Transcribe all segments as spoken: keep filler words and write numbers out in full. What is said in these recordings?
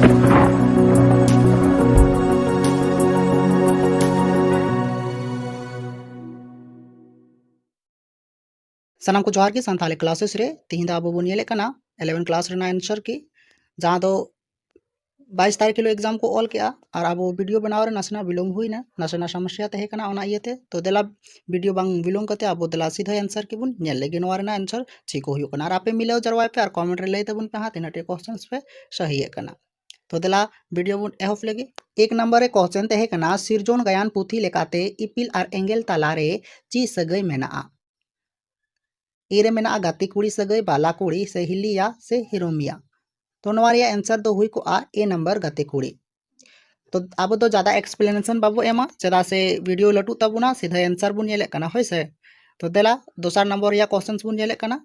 ᱥᱟᱱᱟᱢ ᱠᱚ ᱡᱚᱦᱟᱨ ᱜᱮ ᱥᱟᱱᱛᱟᱲᱤ ᱠᱞᱟᱥᱮᱥ ᱨᱮ᱾ ᱛᱤᱦᱤᱧ ᱫᱚ ᱟᱵᱚ ᱵᱚᱱ ᱧᱮᱞᱮᱫ ᱠᱟᱱᱟ ᱤᱞᱮᱵᱷᱮᱱ ᱠᱞᱟᱥ ᱨᱮᱱᱟᱜ ᱮᱱᱥᱟᱨ ᱠᱤ, ᱡᱟᱦᱟᱸ ᱫᱚ ᱵᱟᱭᱤᱥ ᱛᱟᱹᱨᱤᱠᱷ ᱦᱤᱞᱳᱜ ᱮᱠᱡᱟᱢ ᱠᱚ ᱚᱞ ᱠᱮᱜᱼᱟ ᱟᱨ ᱟᱵᱚ ᱵᱷᱤᱰᱤᱭᱳ ᱵᱮᱱᱟᱣ ᱨᱮ ᱱᱟᱥᱮᱱᱟᱜ ᱵᱤᱞᱚᱢ ᱦᱩᱭᱱᱟ, ᱱᱟᱥᱮᱱᱟᱜ ᱥᱚᱢᱚᱥᱥᱟ ᱛᱟᱦᱮᱸ ᱠᱟᱱᱟ, ᱚᱱᱟ ᱤᱭᱟᱹᱛᱮ᱾ ᱛᱚ ᱫᱮᱞᱟ ᱵᱷᱤᱰᱤᱭᱳ ᱵᱟᱝ ᱵᱤᱞᱚᱢ ᱠᱟᱛᱮ ᱟᱵᱚ ᱫᱮᱞᱟ ᱥᱤᱫᱷᱟᱹ ᱮᱱᱥᱟᱨ ᱠᱤ ᱵᱚᱱ ᱧᱮᱞ ᱞᱮᱜᱮ, ᱱᱚᱣᱟ ᱨᱮᱱᱟᱜ ᱮᱱᱥᱟᱨ ᱪᱮᱫ ᱠᱚ ᱦᱩᱭᱩᱜ ᱠᱟᱱᱟ᱾ ᱟᱨ ᱟᱯᱮ ᱢᱤᱞᱟᱹᱣ ᱡᱟᱨᱣᱟᱭ ᱯᱮ ᱟᱨ ᱠᱚᱢᱮᱱᱴ ᱨᱮ ᱞᱟᱹᱭ ᱛᱟᱵᱚᱱ ᱯᱮ ᱦᱟᱸᱜ ᱛᱤᱱᱟᱹᱜ ᱴᱤ ᱠᱚᱥᱪᱮᱱᱥ ᱯᱮ ᱥᱟᱹᱦᱤᱭᱮᱫ ᱠᱟᱱᱟ᱾ ᱛᱚ ᱫᱮᱞᱟ ᱵᱷᱤᱰᱤᱭᱳ ᱵᱚᱱ ᱮᱦᱚᱵ ᱞᱮᱜᱮ᱾ ᱮᱠ ᱱᱟᱢᱵᱟᱨ ᱨᱮ ᱠᱚᱥᱪᱮᱱ ᱛᱟᱦᱮᱸ ᱠᱟᱱᱟ, ᱥᱤᱨᱡᱚᱱ ᱜᱟᱭᱟᱱ ᱯᱩᱛᱷᱤ ᱞᱮᱠᱟᱛᱮ ᱤᱯᱤᱞ ᱟᱨ ᱮᱸᱜᱮᱞ ᱛᱟᱞᱟᱨᱮ ᱪᱮᱫ ᱥᱟᱹᱜᱟᱹᱭ ᱢᱮᱱᱟᱜᱼᱟ? ᱮ ᱨᱮ ᱢᱮᱱᱟᱜᱼᱟ ᱜᱟᱛᱮ ᱠᱩᱲᱤ ᱥᱟᱹᱜᱟᱹᱭ, ᱵᱟᱞᱟ ᱠᱩᱲᱤ ᱥᱮ ᱦᱤᱞᱤᱭᱟ ᱥᱮ ᱦᱤᱨᱳᱢᱤᱭᱟ᱾ ᱛᱚ ᱱᱚᱣᱟ ᱨᱮᱭᱟᱜ ᱮᱱᱥᱟᱨ ᱫᱚ ᱦᱩᱭ ᱠᱚᱜᱼᱟ ᱮ ᱱᱟᱢᱵᱟᱨ, ᱜᱟᱛᱮ ᱠᱩᱲᱤ᱾ ᱛᱚ ᱟᱵᱚ ᱫᱚ ᱡᱟᱫᱟ ᱮᱠᱥᱯᱞᱮᱱᱮᱥᱚᱱ ᱵᱟᱵᱚ ᱮᱢᱟ, ᱪᱮᱫᱟᱜ ᱥᱮ ᱵᱷᱤᱰᱤᱭᱳ ᱞᱟᱹᱴᱩᱜ ᱛᱟᱵᱚᱱᱟ, ᱥᱤᱫᱷᱟᱹ ᱮᱱᱥᱟᱨ ᱵᱚᱱ ᱧᱮᱞᱮᱫ ᱠᱟᱱᱟ, ᱦᱳᱭ ᱥᱮ᱾ ᱛᱚ ᱫᱮᱞᱟ ᱫᱚᱥᱟᱨ ᱱᱚᱢᱵᱚᱨ ᱨᱮᱭᱟᱜ ᱠᱚᱥᱪᱮᱱᱥ ᱵᱚᱱ ᱧᱮᱞᱮᱫ ᱠᱟᱱᱟ᱾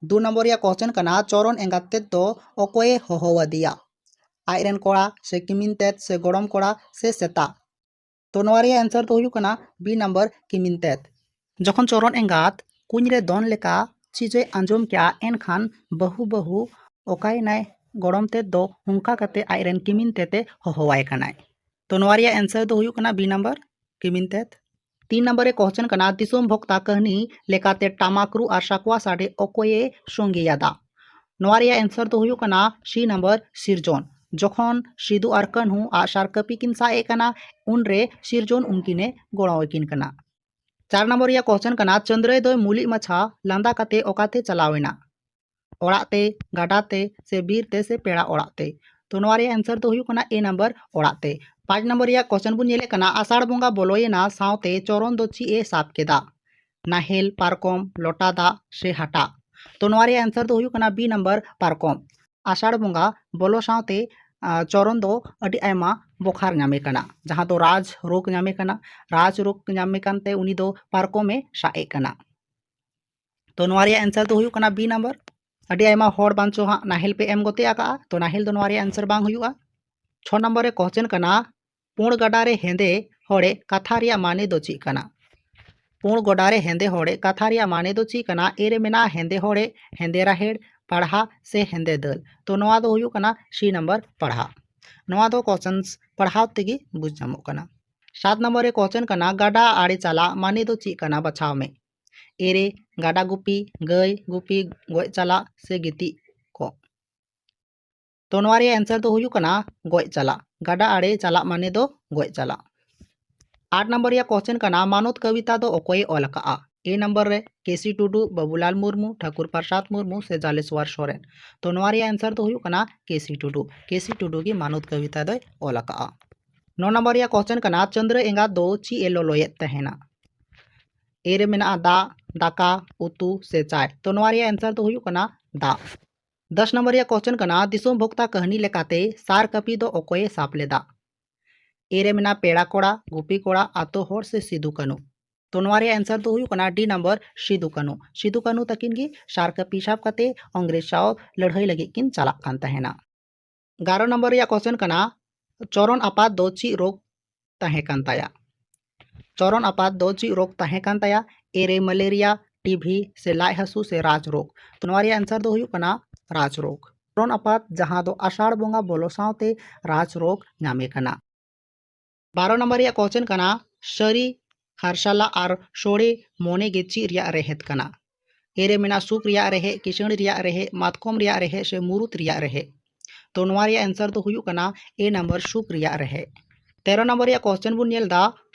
ᱫᱩ ᱱᱚᱢᱵᱚᱨ ᱨᱮᱭᱟᱜ ᱠᱚᱥᱪᱮᱱ ᱠᱟᱱᱟ, ᱪᱚᱨᱚᱱ ᱮᱸᱜᱟᱛ ᱛᱮᱫ ᱫᱚ ᱚᱠᱚᱭᱮ ᱦᱚᱦᱚᱣᱟᱫᱮᱭᱟ? ᱟᱡᱨᱮᱱ ᱠᱚᱲᱟ ᱥᱮ ᱠᱤᱢᱤᱱ ᱛᱮᱫ ᱥᱮ ᱜᱚᱲᱚᱢ ᱠᱚᱲᱟ ᱥᱮ ᱥᱮᱛᱟ? ᱛᱚ ᱱᱚᱣᱟ ᱨᱮᱭᱟᱜ ᱮᱱᱥᱟᱨ ᱫᱚ ᱦᱩᱭᱩᱜ ᱠᱟᱱᱟ ᱵᱤ ᱱᱟᱢᱵᱟᱨ, ᱠᱤᱢᱤᱱ ᱛᱮᱫ᱾ ᱡᱚᱠᱷᱚᱱ ᱪᱚᱨᱚᱱ ᱮᱸᱜᱟᱛ ᱠᱩᱧ ᱨᱮ ᱫᱚᱱ ᱞᱮᱠᱟ ᱪᱤᱡᱮ ᱟᱸᱡᱚᱢ ᱠᱮᱜᱼᱟ, ᱮᱱᱠᱷᱟᱱ ᱵᱟᱹᱦᱩ, ᱵᱟᱹᱦᱩ, ᱚᱠᱟᱭᱮᱱᱟᱭ ᱜᱚᱲᱚᱢ ᱛᱮᱫ ᱫᱚ? ᱚᱱᱠᱟ ᱠᱟᱛᱮ ᱟᱡᱨᱮᱱ ᱠᱤᱢᱤᱱ ᱛᱮᱫ ᱮ ᱦᱚᱦᱚᱣᱟᱭ ᱠᱟᱱᱟᱭ᱾ ᱛᱚ ᱱᱚᱣᱟ ᱨᱮᱭᱟᱜ ᱮᱱᱥᱟᱨ ᱫᱚ ᱦᱩᱭᱩᱜ ᱠᱟᱱᱟ ᱵᱤ ᱱᱟᱢᱵᱟᱨ, ᱠᱤᱢᱤᱱ ᱛᱮᱫ᱾ ᱛᱤᱱ ᱱᱟᱢᱵᱟᱨ ᱨᱮ ᱠᱚᱥᱪᱮᱱ ᱠᱟᱱᱟ, ᱫᱤᱥᱚᱢ ᱵᱷᱚᱠᱛᱟ ᱠᱟᱹᱦᱱᱤ ᱞᱮᱠᱟᱛᱮ ᱴᱟᱢᱟᱠ ᱨᱩ ᱟᱨ ᱥᱟᱠᱣᱟ ᱥᱟᱰᱮ ᱚᱠᱚᱭᱮ ᱥᱚᱝᱜᱮᱭᱟᱫᱟ? ᱱᱚᱣᱟ ᱨᱮᱭᱟᱜ ᱮᱱᱥᱟᱨ ᱫᱚ ᱦᱩᱭᱩᱜ ᱠᱟᱱᱟ ᱥᱤ ᱱᱟᱢᱵᱟᱨ, ᱥᱤᱨᱡᱚᱱ᱾ ᱡᱚᱠᱷᱚᱱ ᱥᱤᱫᱩ ᱟᱨ ᱠᱟᱹᱱᱦᱩ ᱟᱜᱼᱥᱟᱨ ᱠᱟᱹᱯᱤ ᱠᱤᱱ ᱥᱟᱵ ᱮᱫ ᱠᱟᱱᱟ, ᱩᱱᱨᱮ ᱥᱤᱨᱡᱚᱱ ᱩᱱᱠᱤᱱᱮ ᱜᱚᱲᱚ ᱟᱹᱠᱤᱱ ᱠᱟᱱᱟ᱾ ᱪᱟᱨ ᱱᱟᱢᱵᱟᱨ ᱨᱮᱭᱟᱜ ᱠᱚᱥᱪᱮᱱ ᱠᱟᱱᱟ, ᱪᱟᱹᱱᱫᱽᱨᱟᱹᱭ ᱫᱚᱭ ᱢᱩᱞᱤᱡ ᱢᱟᱪᱷᱟ ᱞᱟᱸᱫᱟ ᱠᱟᱛᱮ ᱚᱠᱟᱛᱮ ᱪᱟᱞᱟᱣ ᱮᱱᱟ? ᱚᱲᱟᱜ ᱛᱮ, ᱜᱟᱰᱟ ᱛᱮ, ᱥᱮ ᱵᱤᱨ ᱛᱮ, ᱥᱮ ᱯᱮᱲᱟ ᱚᱲᱟᱜ ᱛᱮ? ᱛᱚ ᱱᱚᱣᱟ ᱨᱮᱭᱟᱜ ᱮᱱᱥᱟᱨ ᱫᱚ ᱦᱩᱭᱩᱜ ᱠᱟᱱᱟ ᱮ ᱱᱟᱢᱵᱟᱨ, ᱚᱲᱟᱜ ᱛᱮ᱾ ᱯᱟᱸᱪ ᱱᱟᱢᱵᱟᱨ ᱨᱮᱭᱟᱜ ᱠᱚᱥᱪᱮᱱ ᱵᱚᱱ ᱧᱮᱞᱮᱫ ᱠᱟᱱᱟ, ᱟᱥᱟᱲ ᱵᱚᱸᱜᱟ ᱵᱚᱞᱚᱭᱮᱱᱟ ᱥᱟᱶᱛᱮ ᱪᱚᱨᱚᱱ ᱫᱚ ᱪᱮᱫ ᱮ ᱥᱟᱵ ᱠᱮᱫᱟ? ᱱᱟᱦᱮᱞ, ᱯᱟᱨᱠᱚᱢ, ᱞᱚᱴᱟ ᱫᱟᱜ ᱥᱮ ᱦᱟᱴᱟᱜ? ᱛᱚ ᱱᱚᱣᱟ ᱨᱮᱭᱟᱜ ᱮᱱᱥᱟᱨ ᱫᱚ ᱦᱩᱭᱩᱜ ᱠᱟᱱᱟ ᱵᱤ ᱱᱟᱢᱵᱟᱨ, ᱯᱟᱨᱠᱚᱢ᱾ ᱟᱥᱟᱲ ᱵᱚᱸᱜᱟ ᱵᱚᱞᱚ ᱥᱟᱶᱛᱮ, ᱟ, ᱪᱚᱨᱚᱱ ᱫᱚ ᱟᱹᱰᱤ ᱟᱭᱢᱟ ᱵᱚᱠᱷᱟᱨ ᱧᱟᱢᱮ ᱠᱟᱱᱟ, ᱡᱟᱦᱟᱸ ᱫᱚ ᱨᱟᱡᱽ ᱨᱳᱜᱽ ᱧᱟᱢᱮ ᱠᱟᱱᱟ᱾ ᱨᱟᱡᱽ ᱨᱳᱜᱽ ᱧᱟᱢᱮ ᱠᱟᱱᱛᱮ ᱩᱱᱤ ᱫᱚ ᱯᱟᱨᱠᱚᱢᱮ ᱥᱟᱵ ᱮᱫ ᱠᱟᱱᱟ᱾ ᱛᱚ ᱱᱚᱣᱟ ᱨᱮᱭᱟᱜ ᱮᱱᱥᱟᱨ ᱫᱚ ᱦᱩᱭᱩᱜ ᱠᱟᱱᱟ ᱵᱤ ᱱᱟᱢᱵᱟᱨ᱾ ᱟᱹᱰᱤ ᱟᱭᱢᱟ ᱦᱚᱲ ᱵᱟᱝᱪᱚ ᱦᱟᱸᱜ ᱱᱟᱦᱮᱞ ᱯᱮ ᱮᱢ ᱜᱚᱛᱮ ᱟᱠᱟᱜᱼᱟ, ᱛᱚ ᱱᱟᱦᱮᱞ ᱫᱚ ᱱᱚᱣᱟ ᱨᱮᱭᱟᱜ ᱮᱱᱥᱟᱨ ᱵᱟᱝ ᱦᱩᱭᱩᱜᱼᱟ᱾ ᱪᱷᱚ ᱱᱟᱢᱵᱟᱨ ᱨᱮ ᱠᱚᱥᱪᱮᱱ ᱠᱟᱱᱟ, ᱯᱩᱸᱲ ᱜᱟᱰᱟ ᱨᱮ ᱦᱮᱸᱫᱮ ᱦᱚᱲᱮ ᱠᱟᱛᱷᱟ ᱨᱮᱭᱟᱜ ᱢᱟᱱᱮ ᱫᱚ ᱪᱮᱫ ᱠᱟᱱᱟ? ᱯᱩᱸᱲ ᱜᱚᱰᱟ ᱨᱮ ᱦᱮᱸᱫᱮ ᱦᱚᱲᱮ ᱠᱟᱛᱷᱟ ᱨᱮᱭᱟᱜ ᱢᱟᱱᱮ ᱫᱚ ᱪᱮᱫ ᱠᱟᱱᱟ? ᱮ ᱨᱮ ᱢᱮᱱᱟᱜᱼᱟ ᱦᱮᱸᱫᱮ ᱦᱚᱲᱮ, ᱦᱮᱸᱫᱮ ᱨᱟᱦᱮᱲ, ᱯᱟᱲᱦᱟ ᱥᱮ ᱦᱮᱸᱫᱮ ᱫᱟᱹᱞ? ᱛᱚ ᱱᱚᱣᱟ ᱫᱚ ᱦᱩᱭᱩᱜ ᱠᱟᱱᱟ ᱥᱤ ᱱᱟᱢᱵᱟᱨ, ᱯᱟᱲᱦᱟ᱾ ᱱᱚᱣᱟ ᱫᱚ ᱠᱚᱥᱪᱮᱱᱥ ᱯᱟᱲᱦᱟᱣ ᱛᱮᱜᱮ ᱵᱩᱡᱽ ᱧᱟᱢᱚᱜ ᱠᱟᱱᱟ᱾ ᱥᱟᱛ ᱱᱟᱢᱵᱟᱨ ᱨᱮ ᱠᱚᱥᱪᱮᱱ ᱠᱟᱱᱟ, ᱜᱟᱰᱟ ᱟᱲᱮ ᱪᱟᱞᱟᱜ ᱢᱟᱱᱮ ᱫᱚ ᱪᱮᱫ ᱠᱟᱱᱟ? ᱵᱟᱪᱷᱟᱣ ᱢᱮ᱾ ᱮ ᱨᱮ, ᱜᱟᱰᱟ ᱜᱩᱯᱤ, ᱜᱟᱹᱭ ᱜᱩᱯᱤ, ᱜᱚᱡ ᱪᱟᱞᱟᱜ ᱥᱮ ᱜᱤᱛᱤᱡ ᱠᱚᱜ? ᱛᱚ ᱱᱚᱣᱟ ᱨᱮᱭᱟᱜ ᱮᱱᱥᱟᱨ ᱫᱚ ᱦᱩᱭᱩᱜ ᱠᱟᱱᱟ ᱜᱚᱡ ᱪᱟᱞᱟᱜ᱾ ᱜᱟᱰᱟ ᱟᱲᱮ ᱪᱟᱞᱟᱜ ᱢᱟᱱᱮ ᱫᱚ ᱜᱚᱡ ᱪᱟᱞᱟᱜ᱾ ᱟᱴ ᱱᱟᱢᱵᱟᱨ ᱨᱮᱭᱟᱜ ᱠᱚᱥᱪᱮᱱ ᱠᱟᱱᱟ, ᱢᱟᱱᱚᱛ ᱠᱚᱵᱤᱛᱟ ᱫᱚ ᱚᱠᱚᱭᱮ ᱚᱞ ᱟᱠᱟᱜᱼᱟ? ᱮ ᱱᱟᱢᱵᱟᱨ ᱨᱮ ᱠᱮ ᱥᱤ ᱴᱩᱰᱩ, ᱵᱟᱵᱩᱞᱟᱞ ᱢᱩᱨᱢᱩ, ᱴᱷᱟᱹᱠᱩᱨ ᱯᱨᱚᱥᱟᱫᱽ ᱢᱩᱨᱢᱩ ᱥᱮ ᱡᱟᱞᱮᱥᱣᱟᱨ ᱥᱚᱨᱮᱱ? ᱛᱚ ᱱᱚᱣᱟ ᱨᱮᱭᱟᱜ ᱮᱱᱥᱟᱨ ᱫᱚ ᱦᱩᱭᱩᱜ ᱠᱟᱱᱟ ᱠᱮ ᱥᱤ ᱴᱩᱰᱩ᱾ ᱠᱮ ᱥᱤ ᱴᱩᱰᱩ ᱜᱮ ᱢᱟᱱᱚᱛ ᱠᱚᱵᱤᱛᱟ ᱫᱚᱭ ᱚᱞ ᱟᱠᱟᱜᱼᱟ᱾ ᱱᱚ ᱱᱟᱢᱵᱟᱨ ᱨᱮᱭᱟᱜ ᱠᱚᱥᱪᱮᱱ ᱠᱟᱱᱟ, ᱪᱟᱸᱫᱽᱨᱟᱹ ᱮᱸᱜᱟᱛ ᱫᱚ ᱪᱮᱫ ᱮ ᱞᱚᱞᱚᱭᱮᱫ ᱛᱟᱦᱮᱱᱟ? ᱮ ᱨᱮ ᱢᱮᱱᱟᱜᱼᱟ ᱫᱟᱜ, ᱫᱟᱠᱟ, ᱩᱛᱩ ᱥᱮ ᱪᱟᱭ? ᱛᱚ ᱱᱚᱣᱟ ᱨᱮᱭᱟᱜ ᱮᱱᱥᱟᱨ ᱫᱚ ᱦᱩᱭᱩᱜ ᱠᱟᱱᱟ ᱫᱟᱜ᱾ ᱫᱚᱥ ᱱᱟᱢᱵᱟᱨ ᱨᱮᱭᱟᱜ ᱠᱚᱥᱪᱮᱱ ᱠᱟᱱᱟ, ᱫᱤᱥᱚᱢ ᱵᱷᱚᱠᱛᱟ ᱠᱟᱹᱦᱱᱤ ᱞᱮᱠᱟᱛᱮ ᱥᱟᱨ ᱠᱟᱹᱯᱤ ᱫᱚ ᱚᱠᱚᱭᱮ ᱥᱟᱵ ᱞᱮᱫᱟ? ᱮ ᱨᱮ ᱢᱮᱱᱟᱜᱼᱟ ᱯᱮᱲᱟ ᱠᱚᱲᱟ, ᱜᱩᱯᱤ ᱠᱚᱲᱟ, ᱟᱛᱳ ᱦᱚᱲ ᱥᱮ ᱥᱤᱫᱩ ᱠᱟᱹᱱᱩ? ᱛᱚ ᱱᱚᱣᱟ ᱨᱮᱭᱟᱜ ᱮᱱᱥᱟᱨ ᱫᱚ ᱦᱩᱭᱩᱜ ᱠᱟᱱᱟ ᱰᱤ ᱱᱟᱢᱵᱟᱨ, ᱥᱤᱫᱩ ᱠᱟᱹᱱᱩ᱾ ᱥᱤᱫᱩ ᱠᱟᱹᱱᱩ ᱛᱟᱹᱠᱤᱱ ᱜᱮ ᱥᱟᱨ ᱠᱟᱹᱯᱤ ᱥᱟᱵ ᱠᱟᱛᱮ ᱤᱝᱨᱮᱡᱽ ᱥᱟᱶ ᱞᱟᱹᱲᱦᱟᱹᱭ ᱞᱟᱹᱜᱤᱫ ᱠᱤᱱ ᱪᱟᱞᱟᱜ ᱠᱟᱱ ᱛᱟᱦᱮᱱᱟ᱾ ᱮᱜᱟᱨᱚ ᱱᱟᱢᱵᱟᱨ ᱨᱮᱭᱟᱜ ᱠᱚᱥᱪᱮᱱ ᱠᱟᱱᱟ, ᱪᱚᱨᱚᱱ ᱟᱯᱟᱛ ᱫᱚ ᱪᱮᱫ ᱨᱳᱜᱽ ᱛᱟᱦᱮᱸ ᱠᱟᱱ ᱛᱟᱭᱟ? ᱪᱚᱨᱚᱱ ᱟᱯᱟᱛ ᱫᱚ ᱪᱮᱫ ᱨᱳᱜᱽ ᱛᱟᱦᱮᱸ ᱠᱟᱱ ᱛᱟᱭᱟ? ᱮ ᱨᱮ ᱢᱟᱞᱮᱨᱤᱭᱟ, ᱴᱤ ᱵᱷᱤ ᱥᱮ ᱞᱟᱡ ᱦᱟᱹᱥᱩ ᱥᱮ ᱨᱟᱡᱽ ᱨᱳᱜᱽ? ᱛᱚ ᱱᱚᱣᱟ ᱨᱮᱭᱟᱜ ᱮᱱᱥᱟᱨ ᱫᱚ ᱦᱩᱭᱩᱜ ᱠᱟᱱᱟ ᱨᱟᱡᱽ ᱨᱳᱜᱽ᱾ ᱪᱚᱨᱚᱱ ᱟᱯᱟᱛ ᱡᱟᱦᱟᱸ ᱫᱚ ᱟᱥᱟᱲ ᱵᱚᱸᱜᱟ ᱵᱚᱞᱚ ᱥᱟᱶᱛᱮ ᱨᱟᱡᱽ ᱨᱳᱜᱽ ᱧᱟᱢᱮ ᱠᱟᱱᱟ᱾ ᱵᱟᱨᱚ ᱱᱟᱢᱵᱟᱨ ᱨᱮᱭᱟᱜ ᱠᱚᱥᱪᱮᱱ ᱠᱟᱱᱟ, ᱥᱟᱹᱨᱤ, ᱠᱷᱟᱨᱥᱟᱞᱟ ᱟᱨ ᱥᱳᱲᱮ ᱢᱚᱱᱮ ᱜᱮ ᱪᱮᱫ ᱨᱮᱭᱟᱜ ᱨᱮᱦᱮᱫ ᱠᱟᱱᱟ? ᱮ ᱨᱮ ᱢᱮᱱᱟᱜᱼᱟ ᱥᱩᱠ ᱨᱮᱭᱟᱜ ᱨᱮᱦᱮᱫ, ᱠᱤᱥᱟᱹᱬ ᱨᱮᱭᱟᱜ ᱨᱮᱦᱮᱫ, ᱢᱟᱛᱠᱚᱢ ᱨᱮᱭᱟᱜ ᱨᱮᱦᱮᱫ ᱥᱮ ᱢᱩᱨᱩᱫ ᱨᱮᱭᱟᱜ ᱨᱮᱦᱮᱫ? ᱛᱚ ᱱᱚᱣᱟ ᱨᱮᱭᱟᱜ ᱮᱱᱥᱟᱨ ᱫᱚ ᱦᱩᱭᱩᱜ ᱠᱟᱱᱟ ᱮ ᱱᱟᱢᱵᱟᱨ, ᱥᱩᱠ ᱨᱮᱭᱟᱜ ᱨᱮᱦᱮᱫ᱾ ᱛᱮᱨᱚ ᱱᱟᱢᱵᱟᱨ ᱨᱮᱭᱟᱜ ᱠᱚᱥᱪᱮᱱ ᱵᱚᱱ ᱧᱮᱞ ᱮᱫᱟ,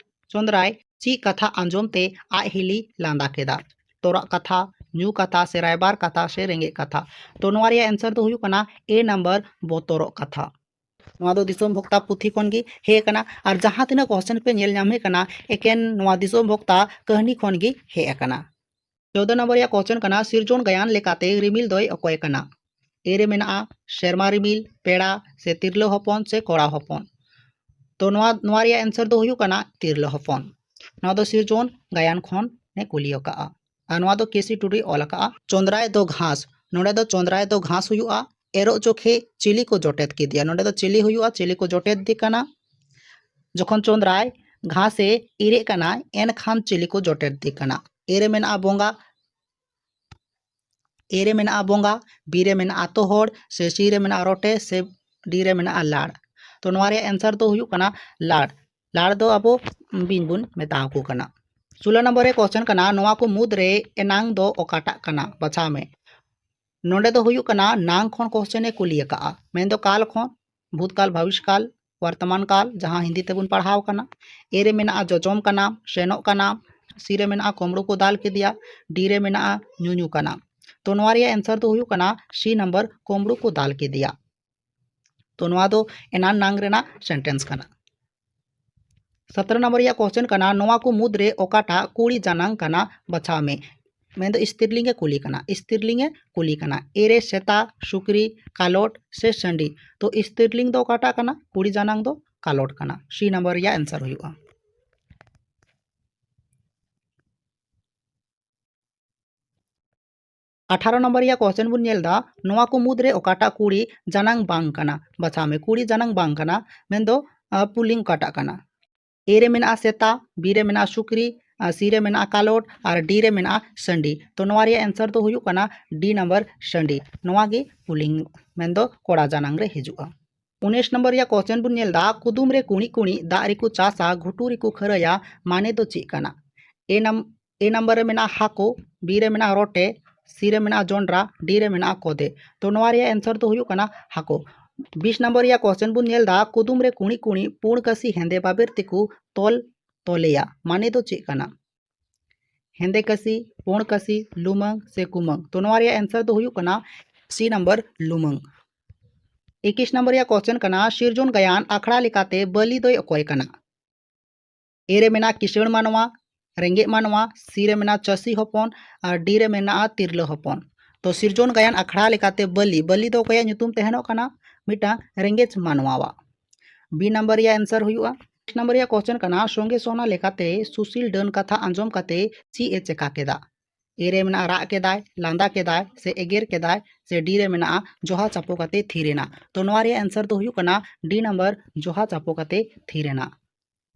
ᱪᱚᱸᱫᱽᱨᱟᱭ ᱪᱮᱫ ᱠᱟᱛᱷᱟ ᱟᱸᱡᱚᱢ ᱛᱮ ᱟᱡ ᱦᱤᱞᱤ ᱞᱟᱸᱫᱟ ᱠᱮᱫᱟ? ᱛᱚᱨᱟᱜ ᱠᱟᱛᱷᱟ, ᱧᱩ ᱠᱟᱛᱷᱟ ᱥᱮ ᱨᱟᱭᱵᱟᱨ ᱠᱟᱛᱷᱟ ᱥᱮ ᱨᱮᱸᱜᱮᱡ ᱠᱟᱛᱷᱟ? ᱛᱚ ᱱᱚᱣᱟ ᱨᱮᱭᱟᱜ ᱮᱱᱥᱟᱨ ᱫᱚ ᱦᱩᱭᱩᱜ ᱠᱟᱱᱟ ᱮ ᱱᱟᱢᱵᱟᱨ, ᱵᱚᱛᱚᱨᱚᱜ ᱠᱟᱛᱷᱟ᱾ ᱱᱚᱣᱟ ᱫᱚ ᱫᱤᱥᱚᱢ ᱵᱷᱚᱠᱛᱟ ᱯᱩᱛᱷᱤ ᱠᱷᱚᱱ ᱜᱮ ᱦᱮᱡ ᱟᱠᱟᱱᱟ᱾ ᱟᱨ ᱡᱟᱦᱟᱸ ᱛᱤᱱᱟᱹᱜ ᱠᱚᱥᱪᱮᱱ ᱯᱮ ᱧᱮᱞ ᱧᱟᱢᱮᱫ ᱠᱟᱱᱟ, ᱮᱠᱮᱱ ᱱᱚᱣᱟ ᱫᱤᱥᱚᱢ ᱵᱷᱚᱠᱛᱟ ᱠᱟᱹᱦᱱᱤ ᱠᱷᱚᱱ ᱜᱮ ᱦᱮᱡ ᱟᱠᱟᱱᱟ᱾ ᱪᱳᱫᱽᱫᱚ ᱱᱚᱢᱵᱚᱨ ᱨᱮᱭᱟᱜ ᱠᱚᱥᱪᱮᱱ ᱠᱟᱱᱟ, ᱥᱤᱨᱡᱚᱱ ᱜᱟᱭᱟᱱ ᱞᱮᱠᱟᱛᱮ ᱨᱤᱢᱤᱞ ᱫᱚᱭ ᱚᱠᱚᱭ ᱠᱟᱱᱟ? ᱮ ᱨᱮ ᱢᱮᱱᱟᱜᱼᱟ ᱥᱮᱨᱢᱟ ᱨᱤᱢᱤᱞ, ᱯᱮᱲᱟ ᱥᱮ ᱛᱤᱨᱞᱟᱹ ᱦᱚᱯᱚᱱ ᱥᱮ ᱠᱚᱲᱟ ᱦᱚᱯᱚᱱ? ᱛᱚ ᱱᱚᱣᱟ, ᱱᱚᱣᱟ ᱨᱮᱭᱟᱜ ᱮᱱᱥᱟᱨ ᱫᱚ ᱦᱩᱭᱩᱜ ᱠᱟᱱᱟ ᱛᱤᱨᱞᱟᱹ ᱦᱚᱯᱚᱱ᱾ ᱱᱚᱣᱟ ᱫᱚ ᱥᱤᱨᱡᱚᱱ ᱜᱟᱭᱟᱱ ᱠᱷᱚᱱ ᱮ ᱠᱩᱞᱤ ᱟᱠᱟᱜᱼᱟ᱾ ᱟᱨ ᱱᱚᱣᱟ ᱫᱚ ᱠᱮ ᱥᱤ ᱴᱩᱰᱩᱭ ᱚᱞ ᱟᱠᱟᱜᱼᱟ᱾ ᱪᱚᱸᱫᱽᱨᱟᱭ ᱫᱚ ᱜᱷᱟᱥ, ᱱᱚᱰᱮ ᱫᱚ ᱪᱚᱸᱫᱽᱨᱟᱭ ᱫᱚ ᱜᱷᱟᱥ ᱦᱩᱭᱩᱜᱼᱟ᱾ ᱮᱨᱚᱜ ᱡᱚᱠᱷᱮᱡ ᱪᱤᱞᱤ ᱠᱚ ᱡᱚᱴᱮᱫ ᱠᱮᱫᱮᱭᱟ? ᱱᱚᱰᱮ ᱫᱚ ᱪᱤᱞᱤ ᱦᱩᱭᱩᱜᱼᱟ? ᱪᱤᱞᱤ ᱠᱚ ᱡᱚᱴᱮᱫ ᱫᱮ ᱠᱟᱱᱟ? ᱡᱚᱠᱷᱚᱱ ᱪᱚᱸᱫᱽᱨᱟᱭ ᱜᱷᱟᱥᱮ ᱤᱨᱮᱫ ᱠᱟᱱᱟ, ᱮᱱᱠᱷᱟᱱ ᱪᱤᱞᱤ ᱠᱚ ᱡᱚᱴᱮᱫ ᱫᱮ ᱠᱟᱱᱟ? ᱮ ᱨᱮ ᱢᱮᱱᱟᱜᱼᱟ ᱵᱚᱸᱜᱟ, A ᱨᱮ ᱢᱮᱱᱟᱜᱼᱟ ᱵᱚᱸᱜᱟ, B ᱨᱮ ᱢᱮᱱᱟᱜᱼᱟ ᱟᱛᱳ ᱦᱚᱲ, ᱥᱮ C ᱨᱮ ᱢᱮᱱᱟᱜᱼᱟ ᱨᱚᱴᱮ, ᱥᱮ D ᱨᱮ ᱢᱮᱱᱟᱜᱼᱟ ᱞᱟᱲ᱾ ᱛᱚ ᱱᱚᱣᱟ ᱨᱮᱭᱟᱜ answer ᱫᱚ ᱦᱩᱭᱩᱜ ᱠᱟᱱᱟ ᱞᱟᱲ᱾ ᱞᱟᱲ ᱫᱚ ᱟᱵᱚ ᱵᱤᱧ ᱵᱚᱱ ᱢᱮᱛᱟ ᱟᱠᱚ ᱠᱟᱱᱟ᱾ ᱥᱳᱞᱳ ᱱᱚᱢᱵᱚᱨ ᱨᱮ question ᱠᱟᱱᱟ, ᱱᱚᱣᱟ ᱠᱚ ᱢᱩᱫᱽ ᱨᱮ ᱮᱱᱟᱝ ᱫᱚ ᱚᱠᱟᱴᱟᱜ ᱠᱟᱱᱟ? ᱵᱟᱪᱷᱟᱣ ᱢᱮ᱾ ᱱᱚᱰᱮ ᱫᱚ ᱦᱩᱭᱩᱜ ᱠᱟᱱᱟ ᱱᱟᱝ ᱠᱷᱚᱱ question ᱮ ᱠᱩᱞᱤ ᱟᱠᱟᱫᱼᱟ, ᱢᱮᱱᱫᱚ ᱠᱟᱞ ᱠᱷᱚᱱ, ᱵᱷᱩᱛᱠᱟᱞ, ᱵᱷᱟᱵᱤᱥᱠᱟᱞ, ᱵᱚᱨᱛᱚᱢᱟᱱ ᱠᱟᱞ, ᱡᱟᱦᱟᱸ ᱦᱤᱱᱫᱤ ᱛᱮᱵᱚᱱ ᱯᱟᱲᱦᱟᱣ ᱠᱟᱱᱟ᱾ A ᱨᱮ ᱢᱮᱱᱟᱜᱼᱟ ᱡᱚᱡᱚᱢ ᱠᱟᱱᱟ, ᱥᱮᱱᱚᱜ ᱠᱟᱱᱟ, C ᱨᱮ ᱢᱮᱱᱟᱜᱼᱟ ᱠᱩᱢᱵᱽᱲᱩ ᱠᱚ ᱫᱟᱞ ᱠᱮᱫᱮᱭᱟ, D ᱨᱮ ᱢᱮᱱᱟᱜᱼᱟ ᱧᱩᱧᱩ ᱠᱟᱱᱟ᱾ ᱛᱚ ᱱᱚᱣᱟ ᱨᱮᱭᱟᱜ answer ᱫᱚ ᱦᱩᱭᱩᱜ ᱠᱟᱱᱟ C ᱱᱟᱢᱵᱟᱨ, ᱠᱩᱢᱵᱽᱲᱩ ᱠᱚ ᱫᱟᱞ ᱠᱮᱫᱮᱭᱟ᱾ ᱛᱚ ᱱᱚᱣᱟ ᱫᱚ ᱮᱱᱟᱱ ᱱᱟᱝ ᱨᱮᱱᱟᱜ sentence ᱠᱟᱱᱟ᱾ ᱥᱚᱛᱨᱚ ᱱᱚᱢᱵᱚᱨ ᱨᱮᱭᱟᱜ question ᱠᱟᱱᱟ, ᱱᱚᱣᱟ ᱠᱚ ᱢᱩᱫᱽᱨᱮ ᱚᱠᱟᱴᱟᱜ ᱠᱩᱲᱤ ᱡᱟᱱᱟᱝ ᱠᱟᱱᱟ? ᱵᱟᱪᱷᱟᱣ ᱢᱮ᱾ ᱢᱮᱱᱫᱚ ᱥᱛᱨᱤᱞᱤᱝ ᱮ ᱠᱩᱞᱤ ᱠᱟᱱᱟ, ᱥᱛᱨᱤᱞᱤᱝ ᱮ ᱠᱩᱞᱤ ᱠᱟᱱᱟ᱾ A ᱨᱮ ᱥᱮᱛᱟ, ᱥᱩᱠᱨᱤ, ᱠᱟᱞᱚᱴ ᱥᱮ ᱥᱟᱺᱰᱤ? ᱛᱚ ᱥᱛᱨᱤᱞᱤᱝ ᱫᱚ ᱚᱠᱟᱴᱟᱜ ᱠᱟᱱᱟ? ᱠᱩᱲᱤ ᱡᱟᱱᱟᱝ ᱫᱚ ᱠᱟᱞᱚᱴ ᱠᱟᱱᱟ᱾ C ᱱᱟᱢᱵᱟᱨ ᱨᱮᱭᱟᱜ answer ᱦᱩᱭᱩᱜᱼᱟ᱾ ᱟᱴᱷᱟᱨᱚ ᱱᱚᱢᱵᱚᱨ ᱨᱮᱭᱟᱜ question ᱵᱚᱱ ᱧᱮᱞ ᱮᱫᱟ, ᱱᱚᱣᱟ ᱠᱚ ᱢᱩᱫᱽᱨᱮ ᱚᱠᱟᱴᱟᱜ ᱠᱩᱲᱤ ᱡᱟᱱᱟᱝ ᱵᱟᱝ ᱠᱟᱱᱟ? ᱵᱟᱪᱷᱟᱣ ᱢᱮ, ᱠᱩᱲᱤ ᱡᱟᱱᱟᱝ ᱵᱟᱝ ᱠᱟᱱᱟ, ᱢᱮᱱᱫᱚ ᱟᱸ, ᱯᱩᱞᱤᱝ ᱚᱠᱟᱴᱟᱜ ᱠᱟᱱᱟ? A ᱨᱮ ᱢᱮᱱᱟᱜᱼᱟ ᱥᱮᱛᱟ, B ᱨᱮ ᱢᱮᱱᱟᱜᱼᱟ ᱥᱩᱠᱨᱤ, ᱟᱨ C ᱨᱮ ᱢᱮᱱᱟᱜᱼᱟ ᱠᱟᱞᱚᱴ ᱟᱨ D ᱨᱮ ᱢᱮᱱᱟᱜᱼᱟ ᱥᱟᱺᱰᱤ᱾ ᱛᱚ ᱱᱚᱣᱟ ᱨᱮᱭᱟᱜ answer ᱫᱚ ᱦᱩᱭᱩᱜ ᱠᱟᱱᱟ D ᱱᱟᱢᱵᱟᱨ, ᱥᱟᱺᱰᱤ᱾ ᱱᱚᱣᱟ ᱜᱮ ᱯᱩᱞᱤᱝ ᱢᱮᱱᱫᱚ ᱠᱚᱲᱟ ᱡᱟᱱᱟᱝ ᱨᱮ ᱦᱤᱡᱩᱜᱼᱟ᱾ ᱩᱱᱤᱥ ᱱᱚᱢᱵᱚᱨ ᱨᱮᱭᱟᱜ question ᱵᱚᱱ ᱧᱮᱞ ᱮᱫᱟ, ᱠᱩᱫᱩᱢ ᱨᱮ ᱠᱩᱬᱤᱫ ᱠᱩᱬᱤᱫ ᱫᱟᱜ ᱨᱮᱠᱚ ᱪᱟᱥᱟ, ᱜᱷᱩᱴᱩ ᱨᱮᱠᱚ ᱠᱷᱟᱹᱨᱟᱹᱭᱟ, ᱢᱟᱱᱮ ᱫᱚ ᱪᱮᱫ ᱠᱟᱱᱟ? A ᱱᱟᱢ-, A ᱱᱟᱢᱵᱟᱨ ᱨᱮ ᱢᱮᱱᱟᱜᱼᱟ ᱦᱟᱹᱠᱩ, B ᱨᱮ ᱢᱮᱱᱟᱜᱼᱟ ᱨᱚᱴᱮ, C ᱨᱮ ᱢᱮᱱᱟᱜᱼᱟ ᱡᱚᱱᱰᱨᱟ, D ᱨᱮ ᱢᱮᱱᱟᱜᱼᱟ ᱠᱚᱫᱮ᱾ ᱛᱚ ᱱᱚᱣᱟ ᱨᱮᱭᱟᱜ answer ᱫᱚ ᱦᱩᱭᱩᱜ ᱠᱟᱱᱟ ᱦᱟᱹᱠᱩ᱾ ᱵᱤᱥ ᱱᱟᱢᱵᱟᱨ ᱨᱮᱭᱟᱜ question ᱵᱚᱱ ᱧᱮᱞ ᱮᱫᱟ, ᱠᱩᱫᱩᱢ ᱨᱮ ᱠᱩᱬᱤᱫ ᱠᱩᱬᱤᱫ ᱯᱩᱸᱰ ᱠᱟᱹᱥᱤ ᱦᱮᱸᱫᱮ ᱵᱟᱵᱮᱨ ᱛᱮᱠᱚ ᱛᱚᱞ ᱛᱚᱞᱮᱭᱟ, ᱢᱟᱱᱮ ᱫᱚ ᱪᱮᱫ ᱠᱟᱱᱟ? ᱦᱮᱸᱫᱮ ᱠᱟᱹᱥᱤ, ᱯᱩᱸᱰ ᱠᱟᱹᱥᱤ, ᱞᱩᱢᱟᱹᱝ ᱥᱮ ᱠᱩᱢᱟᱹᱝ? ᱛᱚ ᱱᱚᱣᱟ ᱨᱮᱭᱟᱜ answer ᱫᱚ ᱦᱩᱭᱩᱜ ᱠᱟᱱᱟ C ᱱᱟᱢᱵᱟᱨ, ᱞᱩᱢᱟᱹᱝ᱾ ᱤᱠᱤᱥ ᱱᱟᱢᱵᱟᱨ ᱨᱮᱭᱟᱜ question ᱠᱟᱱᱟ, ᱥᱤᱨᱡᱚᱱ ᱜᱟᱭᱟᱱ ᱟᱠᱷᱲᱟ ᱞᱮᱠᱟᱛᱮ ᱵᱟᱹᱞᱤ ᱫᱚᱭ ᱚᱠᱚᱭ ᱠᱟᱱᱟ? A ᱨᱮ ᱢᱮᱱᱟᱜᱼᱟ ᱠᱤᱥᱟᱹᱬ ᱢᱟᱱᱣᱟ, ᱨᱮᱸᱜᱮᱡ ᱢᱟᱱᱣᱟ, C ᱨᱮ ᱢᱮᱱᱟᱜᱼᱟ ᱪᱟᱹᱥᱤ ᱦᱚᱯᱚᱱ ᱟᱨ D ᱨᱮ ᱢᱮᱱᱟᱜᱼᱟ ᱛᱤᱨᱞᱟᱹ ᱦᱚᱯᱚᱱ᱾ ᱛᱚ ᱥᱤᱨᱡᱚᱱ ᱜᱟᱭᱟᱱ ᱟᱠᱷᱲᱟ ᱞᱮᱠᱟᱛᱮ ᱵᱟᱹᱞᱤ, ᱵᱟᱹᱞᱤ ᱫᱚ ᱚᱠᱚᱭᱟᱜ ᱧᱩᱛᱩᱢ ᱛᱟᱦᱮᱱᱚᱜ ᱠᱟᱱᱟ? ᱢᱤᱫᱴᱟᱝ ᱨᱮᱸᱜᱮᱡ ᱢᱟᱱᱣᱟᱣᱟᱜ᱾ B ᱱᱟᱢᱵᱟᱨ ᱨᱮᱭᱟᱜ answer ᱦᱩᱭᱩᱜᱼᱟ᱾ ᱱᱟᱢᱵᱟᱨ ᱨᱮᱭᱟᱜ question ᱠᱟᱱᱟ, ᱥᱚᱸᱜᱮ ᱥᱚᱱᱟ ᱞᱮᱠᱟᱛᱮ ᱥᱩᱥᱤᱞ ᱰᱟᱹᱱ ᱠᱟᱛᱷᱟ ᱟᱸᱡᱚᱢ ᱠᱟᱛᱮ ᱪᱮᱫ ᱮ ᱪᱮᱠᱟ ᱠᱮᱫᱟ? A ᱨᱮ ᱢᱮᱱᱟᱜᱼᱟ ᱨᱟᱜ ᱠᱮᱫᱟᱭ, ᱞᱟᱸᱫᱟ ᱠᱮᱫᱟᱭ ᱥᱮ ᱮᱜᱮᱨ ᱠᱮᱫᱟᱭ, ᱥᱮ D ᱨᱮ ᱢᱮᱱᱟᱜᱼᱟ ᱡᱚᱦᱟ ᱪᱟᱯᱚ ᱠᱟᱛᱮ ᱛᱷᱤᱨ ᱮᱱᱟ᱾ ᱛᱚ ᱱᱚᱣᱟ ᱨᱮᱭᱟᱜ answer ᱫᱚ ᱦᱩᱭᱩᱜ ᱠᱟᱱᱟ D ᱱᱟᱢᱵᱟᱨ, ᱡᱚᱦᱟ ᱪᱟᱯᱚ ᱠᱟᱛᱮ ᱛᱷᱤᱨ ᱮᱱᱟ᱾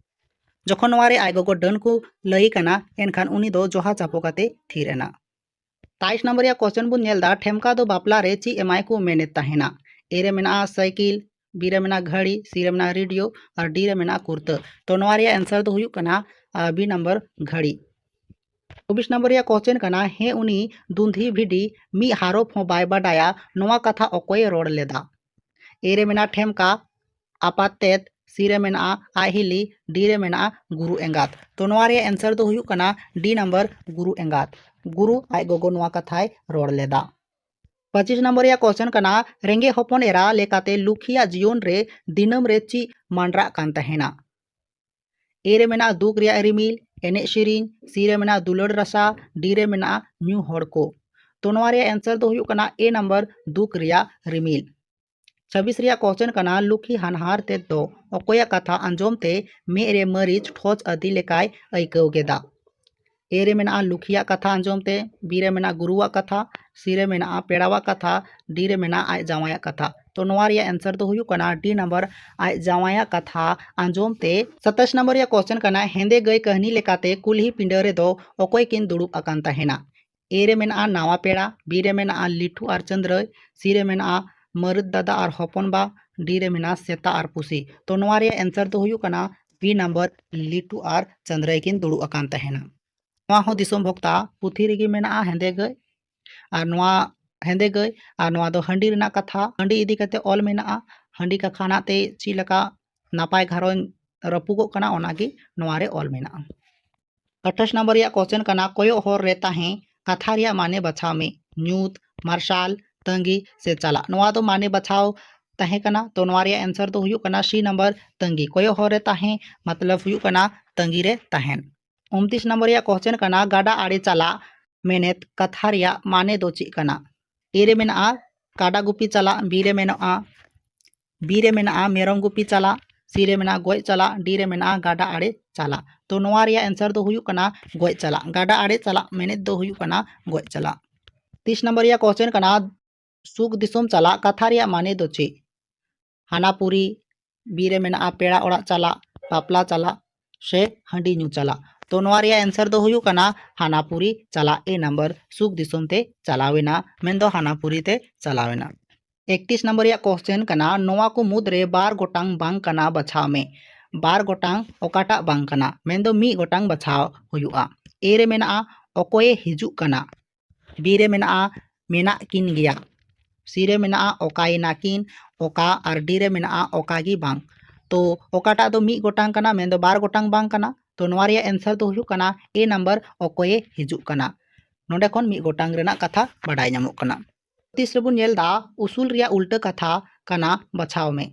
ᱡᱚᱠᱷᱚᱱ ᱱᱚᱣᱟ ᱨᱮ ᱟᱡ ᱜᱚᱜᱚ ᱰᱟᱹᱱ ᱠᱚ ᱞᱟᱹᱭ ᱠᱟᱱᱟ, ᱮᱱᱠᱷᱟᱱ ᱩᱱᱤ ᱫᱚ ᱡᱚᱦᱟ ᱪᱟᱯᱚ ᱠᱟᱛᱮ ᱛᱷᱤᱨ ᱮᱱᱟ᱾ ᱛᱟᱭᱤᱥ ᱱᱚᱢᱵᱚᱨ ᱨᱮᱭᱟᱜ ᱠᱚᱥᱪᱮᱱ ᱵᱚᱱ ᱧᱮᱞ ᱮᱫᱟ, ᱴᱷᱮᱢᱠᱟ ᱫᱚ ᱵᱟᱯᱞᱟ ᱨᱮ ᱪᱮᱫ ᱮᱢᱟᱭ ᱠᱚ ᱢᱮᱱᱮᱫ ᱛᱟᱦᱮᱱᱟ? ᱮ ᱨᱮ ᱢᱮᱱᱟᱜᱼᱟ ᱥᱟᱭᱠᱮᱞ, ᱵᱤ ᱨᱮ ᱢᱮᱱᱟᱜᱼᱟ ᱜᱷᱟᱹᱲᱤ, ᱥᱤ ᱨᱮ ᱢᱮᱱᱟᱜᱼᱟ ᱨᱮᱰᱤᱭᱳ ᱟᱨ ᱰᱤ ᱨᱮ ᱢᱮᱱᱟᱜᱼᱟ ᱠᱩᱨᱛᱟᱹ᱾ ᱛᱚ ᱱᱚᱣᱟ ᱨᱮᱭᱟᱜ ᱮᱱᱥᱟᱨ ᱫᱚ ᱦᱩᱭᱩᱜ ᱠᱟᱱᱟ ᱵᱤ ᱱᱟᱢᱵᱟᱨ ᱜᱷᱟᱹᱲᱤ᱾ ᱪᱚᱵᱵᱤᱥ ᱱᱚᱢᱵᱚᱨ ᱨᱮᱭᱟᱜ ᱠᱚᱥᱪᱮᱱ ᱠᱟᱱᱟ, ᱦᱮᱸ ᱩᱱᱤ ᱫᱩᱸᱫᱷᱤ ᱵᱷᱤᱰᱤ ᱢᱤᱫ ᱦᱟᱨᱚᱯ ᱦᱚᱸ ᱵᱟᱭ ᱵᱟᱰᱟᱭᱟ, ᱱᱚᱣᱟ ᱠᱟᱛᱷᱟ ᱚᱠᱚᱭᱮ ᱨᱚᱲ ᱞᱮᱫᱟ? ᱮ ᱨᱮ ᱢᱮᱱᱟᱜᱼᱟ ᱴᱷᱮᱢᱠᱟ, ᱟᱯᱟᱛ ᱛᱮᱫ, ᱥᱤ ᱨᱮ ᱢᱮᱱᱟᱜᱼᱟ ᱟᱡ ᱦᱤᱞᱤ, ᱰᱤ ᱨᱮ ᱢᱮᱱᱟᱜᱼᱟ ᱜᱩᱨᱩ ᱮᱸᱜᱟᱛ᱾ ᱛᱚ ᱱᱚᱣᱟ ᱨᱮᱭᱟᱜ ᱮᱱᱥᱟᱨ ᱫᱚ ᱦᱩᱭᱩᱜ ᱠᱟᱱᱟ ᱰᱤ ᱱᱟᱢᱵᱟᱨ ᱜᱩᱨᱩ ᱮᱸᱜᱟᱛ᱾ ᱜᱩᱨᱩ ᱟᱡ ᱜᱚᱜᱚ ᱱᱚᱣᱟ ᱠᱟᱛᱷᱟᱭ ᱨᱚᱲ ᱞᱮᱫᱟ᱾ ᱯᱚᱸᱪᱤᱥ ᱱᱚᱢᱵᱚᱨ ᱨᱮᱭᱟᱜ ᱠᱚᱥᱪᱮᱱ ᱠᱟᱱᱟ, ᱨᱮᱸᱜᱮᱡ ᱦᱚᱯᱚᱱ ᱮᱨᱟ ᱞᱮᱠᱟᱛᱮ ᱞᱩᱠᱷᱤᱭᱟᱜ ᱡᱤᱭᱚᱱ ᱨᱮ ᱫᱤᱱᱟᱹᱢ ᱨᱮ ᱪᱮᱫ ᱢᱟᱸᱰᱨᱟᱜ ᱠᱟᱱ ᱛᱟᱦᱮᱱᱟ? ᱮ ᱨᱮ ᱢᱮᱱᱟᱜᱼᱟ ᱫᱩᱠ ᱨᱮᱭᱟᱜ ᱨᱤᱢᱤᱞ, ᱮᱱᱮᱡ ᱥᱮᱨᱮᱧ, ᱥᱤ ᱨᱮ ᱢᱮᱱᱟᱜᱼᱟ ᱫᱩᱞᱟᱹᱲ ᱨᱟᱥᱟ, ᱰᱤ ᱨᱮ ᱢᱮᱱᱟᱜᱼᱟ ᱧᱩ ᱦᱚᱲ ᱠᱚ᱾ ᱛᱚ ᱱᱚᱣᱟ ᱨᱮᱭᱟᱜ ᱮᱱᱥᱟᱨ ᱫᱚ ᱦᱩᱭᱩᱜ ᱠᱟᱱᱟ ᱮ ᱱᱟᱢᱵᱟᱨ ᱫᱩᱠ ᱨᱮᱭᱟᱜ ᱨᱤᱢᱤᱞ᱾ ᱪᱷᱟᱵᱵᱤᱥ ᱨᱮᱭᱟᱜ ᱠᱚᱥᱪᱮᱱ ᱠᱟᱱᱟ, ᱞᱩᱠᱷᱤ ᱦᱟᱱᱦᱟᱨ ᱛᱮᱫ ᱫᱚ ᱚᱠᱚᱭᱟᱜ ᱠᱟᱛᱷᱟ ᱟᱸᱡᱚᱢ ᱛᱮ ᱢᱮᱫ ᱨᱮ ᱢᱟᱹᱨᱤᱪ ᱴᱷᱚᱡ ᱟᱹᱫᱤ ᱞᱮᱠᱟᱭ ᱟᱹᱭᱠᱟᱹᱣ ᱠᱮᱫᱟ? ᱮ ᱨᱮ ᱢᱮᱱᱟᱜᱼᱟ ᱞᱩᱠᱷᱤᱭᱟᱜ ᱠᱟᱛᱷᱟ ᱟᱸᱡᱚᱢ ᱛᱮ, ᱵᱤ ᱨᱮ ᱢᱮᱱᱟᱜᱼᱟ ᱜᱩᱨᱩᱣᱟᱜ ᱠᱟᱛᱷᱟ, ᱥᱤ ᱨᱮ ᱢᱮᱱᱟᱜᱼᱟ ᱯᱮᱲᱟᱣᱟᱜ ᱠᱟᱛᱷᱟ, ᱰᱤ ᱨᱮ ᱢᱮᱱᱟᱜᱼᱟ ᱟᱡ ᱡᱟᱶᱟᱭᱟᱜ ᱠᱟᱛᱷᱟ᱾ ᱛᱚ ᱱᱚᱣᱟ ᱨᱮᱭᱟᱜ ᱮᱱᱥᱟᱨ ᱫᱚ ᱦᱩᱭᱩᱜ ᱠᱟᱱᱟ ᱰᱤ ᱱᱟᱢᱵᱟᱨ, ᱟᱡ ᱡᱟᱶᱟᱭᱟᱜ ᱠᱟᱛᱷᱟ ᱟᱸᱡᱚᱢ ᱛᱮ᱾ ᱥᱟᱛᱟᱥ ᱱᱟᱢᱵᱟᱨ ᱨᱮᱭᱟᱜ ᱠᱚᱥᱪᱮᱱ ᱠᱟᱱᱟ, ᱦᱮᱸᱫᱮ ᱜᱟᱹᱭ ᱠᱟᱹᱦᱱᱤ ᱞᱮᱠᱟᱛᱮ ᱠᱩᱞᱦᱤ ᱯᱤᱸᱰᱟᱹ ᱨᱮᱫᱚ ᱚᱠᱚᱭ ᱠᱤᱱ ᱫᱩᱲᱩᱵ ᱟᱠᱟᱱ ᱛᱟᱦᱮᱱᱟ? ᱮ ᱨᱮ ᱢᱮᱱᱟᱜᱼᱟ ᱱᱟᱣᱟ ᱯᱮᱲᱟ, ᱵᱤ ᱨᱮ ᱢᱮᱱᱟᱜᱼᱟ ᱞᱤᱴᱷᱩ ᱟᱨ ᱪᱟᱹᱱᱫᱽᱨᱟᱹᱭ, ᱥᱤ ᱨᱮ ᱢᱮᱱᱟᱜᱼᱟ ᱢᱟᱹᱨᱩᱫ ᱫᱟᱫᱟ ᱟᱨ ᱦᱚᱯᱚᱱ ᱵᱟ, ᱰᱤ ᱨᱮ ᱢᱮᱱᱟᱜᱼᱟ ᱥᱮᱛᱟ ᱟᱨ ᱯᱩᱥᱤ᱾ ᱛᱚ ᱱᱚᱣᱟ ᱨᱮᱭᱟᱜ ᱮᱱᱥᱟᱨ ᱫᱚ ᱦᱩᱭᱩᱜ ᱠᱟᱱᱟ ᱵᱤ ᱱᱟᱢᱵᱟᱨ, ᱞᱤᱴᱷᱩ ᱟᱨ ᱪᱟᱹᱱᱫᱽᱨᱟᱹᱭ ᱠᱤᱱ ᱫᱩᱲᱩᱵ ᱟᱠᱟᱱ ᱛᱟᱦᱮᱱᱟ᱾ ᱱᱚᱣᱟ ᱦᱚᱸ ᱫᱤᱥᱚᱢ ᱵᱷᱚᱠᱛᱟ ᱯᱩᱛᱷᱤ ᱨᱮᱜᱮ ᱢᱮᱱᱟᱜᱼᱟ ᱦᱮᱸᱫᱮ ᱜᱟᱹᱭ᱾ ᱟᱨ ᱱᱚᱣᱟ ᱦᱮᱸᱫᱮ ᱜᱟᱹᱭ ᱟᱨ ᱱᱚᱣᱟ ᱫᱚ ᱦᱟᱺᱰᱤ ᱨᱮᱱᱟᱜ ᱠᱟᱛᱷᱟ, ᱦᱟᱺᱰᱤ ᱤᱫᱤ ᱠᱟᱛᱮ ᱚᱞ ᱢᱮᱱᱟᱜᱼᱟ᱾ ᱦᱟᱺᱰᱤ ᱠᱟᱠᱷᱟᱱᱟᱜ ᱛᱮ ᱪᱮᱫ ᱞᱮᱠᱟ ᱱᱟᱯᱟᱭ ᱜᱷᱟᱨᱚᱸᱡᱽ ᱨᱟᱹᱯᱩᱜᱚᱜ ᱠᱟᱱᱟ, ᱚᱱᱟᱜᱮ ᱱᱚᱣᱟ ᱨᱮ ᱚᱞ ᱢᱮᱱᱟᱜᱼᱟ᱾ ᱟᱴᱷᱟᱥ ᱱᱟᱢᱵᱟᱨ ᱨᱮᱭᱟᱜ ᱠᱚᱥᱪᱮᱱ ᱠᱟᱱᱟ, ᱠᱚᱭᱚᱜ ᱦᱚᱨ ᱨᱮ ᱛᱟᱦᱮᱸ ᱠᱟᱛᱷᱟ ᱨᱮᱭᱟᱜ ᱢᱟᱱᱮ ᱵᱟᱪᱷᱟᱣ ᱢᱮ᱾ ᱧᱩᱛ, ᱢᱟᱨᱥᱟᱞ, ᱛᱟᱺᱜᱤ ᱥᱮ ᱪᱟᱞᱟᱜ᱾ ᱱᱚᱣᱟ ᱫᱚ ᱢᱟᱱᱮ ᱵᱟᱪᱷᱟᱣ ᱛᱟᱦᱮᱸ ᱠᱟᱱᱟ᱾ ᱛᱚ ᱱᱚᱣᱟ ᱨᱮᱭᱟᱜ ᱮᱱᱥᱟᱨ ᱫᱚ ᱦᱩᱭᱩᱜ ᱠᱟᱱᱟ ᱥᱤ ᱱᱟᱢᱵᱟᱨ, ᱛᱟᱺᱜᱤ᱾ ᱠᱚᱭᱚᱜ ᱦᱚᱨ ᱨᱮ ᱛᱟᱦᱮᱸ ᱢᱚᱛᱞᱚᱵ ᱦᱩᱭᱩᱜ ᱠᱟᱱᱟ ᱛᱟᱺᱜᱤ ᱨᱮ ᱛᱟᱦᱮᱱ᱾ ᱩᱱᱛᱤᱥ ᱱᱟᱢᱵᱟᱨ ᱨᱮᱭᱟᱜ ᱠᱚᱥᱪᱮᱱ ᱠᱟᱱᱟ, ᱜᱟᱰᱟ ᱟᱲᱮ ᱪᱟᱞᱟᱜ ᱢᱮᱱᱮᱛ ᱠᱟᱛᱷᱟ ᱨᱮᱭᱟᱜ ᱢᱟᱱᱮ ᱫᱚ ᱪᱮᱫ ᱠᱟᱱᱟ? ᱮ ᱨᱮ ᱢᱮᱱᱟᱜᱼᱟ ᱠᱟᱰᱟ ᱜᱩᱯᱤ ᱪᱟᱞᱟᱜ, ᱵᱤ ᱨᱮ ᱢᱮᱱᱟᱜᱼᱟ, ᱵᱤ ᱨᱮ ᱢᱮᱱᱟᱜᱼᱟ ᱢᱮᱨᱚᱢ ᱜᱩᱯᱤ ᱪᱟᱞᱟᱜ, ᱥᱤ ᱨᱮ ᱢᱮᱱᱟᱜᱼᱟ ᱜᱚᱡ ᱪᱟᱞᱟᱜ, ᱰᱤ ᱨᱮ ᱢᱮᱱᱟᱜᱼᱟ ᱜᱟᱰᱟ ᱟᱲᱮ ᱪᱟᱞᱟᱜ᱾ ᱛᱚ ᱱᱚᱣᱟ ᱨᱮᱭᱟᱜ ᱮᱱᱥᱟᱨ ᱫᱚ ᱦᱩᱭᱩᱜ ᱠᱟᱱᱟ ᱜᱚᱡ ᱪᱟᱞᱟᱜ᱾ ᱜᱟᱰᱟ ᱟᱲᱮ ᱪᱟᱞᱟᱜ ᱢᱮᱱᱮᱛ ᱫᱚ ᱦᱩᱭᱩᱜ ᱠᱟᱱᱟ ᱜᱚᱡ ᱪᱟᱞᱟᱜ᱾ ᱛᱤᱥ ᱱᱟᱢᱵᱟᱨ ᱨᱮᱭᱟᱜ ᱠᱚᱥᱪᱮᱱ ᱠᱟᱱᱟ, ᱥᱩᱠ ᱫᱤᱥᱚᱢ ᱪᱟᱞᱟᱜ ᱠᱟᱛᱷᱟ ᱨᱮᱭᱟᱜ ᱢᱟᱱᱮ ᱫᱚ ᱪᱮᱫ? ᱦᱟᱱᱟ ᱯᱩᱨᱤ, ᱵᱤ ᱨᱮ ᱢᱮᱱᱟᱜᱼᱟ ᱯᱮᱲᱟ ᱚᱲᱟᱜ ᱪᱟᱞᱟᱜ, ᱵᱟᱯᱞᱟ ᱪᱟᱞᱟᱜ ᱥᱮ ᱦᱟᱺᱰᱤ ᱧᱩ ᱪᱟᱞᱟᱜ᱾ ᱛᱚ ᱱᱚᱣᱟ ᱨᱮᱭᱟᱜ answer ᱫᱚ ᱦᱩᱭᱩᱜ ᱠᱟᱱᱟ ᱦᱟᱱᱟᱯᱩᱨᱤ ᱪᱟᱞᱟᱜ, A number, ᱥᱩᱠ ᱫᱤᱥᱚᱢ ᱛᱮ ᱪᱟᱞᱟᱣ ᱮᱱᱟ, ᱢᱮᱱᱫᱚ ᱦᱟᱱᱟᱯᱩᱨᱤ ᱛᱮ ᱪᱟᱞᱟᱣ ᱮᱱᱟ᱾ ᱮᱠᱛᱨᱤᱥ ᱱᱚᱢᱵᱚᱨ ᱨᱮᱭᱟᱜ question ᱠᱟᱱᱟ, ᱱᱚᱣᱟ ᱠᱚ ᱢᱩᱫᱽᱨᱮ ᱵᱟᱨ ᱜᱚᱴᱟᱝ ᱵᱟᱝ ᱠᱟᱱᱟ, ᱵᱟᱪᱷᱟᱣ ᱢᱮ᱾ ᱵᱟᱨ ᱜᱚᱴᱟᱝ ᱚᱠᱟᱴᱟᱜ ᱵᱟᱝ ᱠᱟᱱᱟ? ᱢᱮᱱᱫᱚ ᱢᱤᱫ ᱜᱚᱴᱟᱝ ᱵᱟᱪᱷᱟᱣ ᱦᱩᱭᱩᱜᱼᱟ᱾ A ᱨᱮ ᱢᱮᱱᱟᱜᱼᱟ ᱚᱠᱚᱭᱮ ᱦᱤᱡᱩᱜ ᱠᱟᱱᱟ, B ᱨᱮ ᱢᱮᱱᱟᱜᱼᱟ ᱢᱮᱱᱟᱜ ᱠᱤᱱ ᱜᱮᱭᱟ, C ᱨᱮ ᱢᱮᱱᱟᱜᱼᱟ ᱚᱠᱟᱭᱮᱱᱟ ᱠᱤᱱ, ᱚᱠᱟ, ᱟᱨ D ᱨᱮ ᱢᱮᱱᱟᱜᱼᱟ ᱚᱠᱟ ᱜᱮ ᱵᱟᱝ᱾ ᱛᱚ ᱚᱠᱟᱴᱟᱜ ᱫᱚ ᱢᱤᱫ ᱜᱚᱴᱟᱝ ᱠᱟᱱᱟ, ᱢᱮᱱᱫᱚ ᱵᱟᱨ ᱜᱚᱴᱟᱝ ᱵᱟᱝ ᱠᱟᱱᱟ? ᱛᱚ ᱱᱚᱣᱟ ᱨᱮᱭᱟᱜ answer ᱫᱚ ᱦᱩᱭᱩᱜ ᱠᱟᱱᱟ A number, ᱚᱠᱚᱭᱮ ᱦᱤᱡᱩᱜ ᱠᱟᱱᱟ᱾ ᱱᱚᱰᱮ ᱠᱷᱚᱱ ᱢᱤᱫ ᱜᱚᱴᱟᱝ ᱨᱮᱱᱟᱜ ᱠᱟᱛᱷᱟ ᱵᱟᱰᱟᱭ ᱧᱟᱢᱚᱜ ᱠᱟᱱᱟ᱾ ᱛᱤᱥ ᱨᱮᱵᱚᱱ ᱧᱮᱞ ᱮᱫᱟ ᱩᱥᱩᱞ ᱨᱮᱭᱟᱜ ᱩᱞᱴᱟᱹ ᱠᱟᱛᱷᱟ ᱠᱟᱱᱟ, ᱵᱟᱪᱷᱟᱣ ᱢᱮ᱾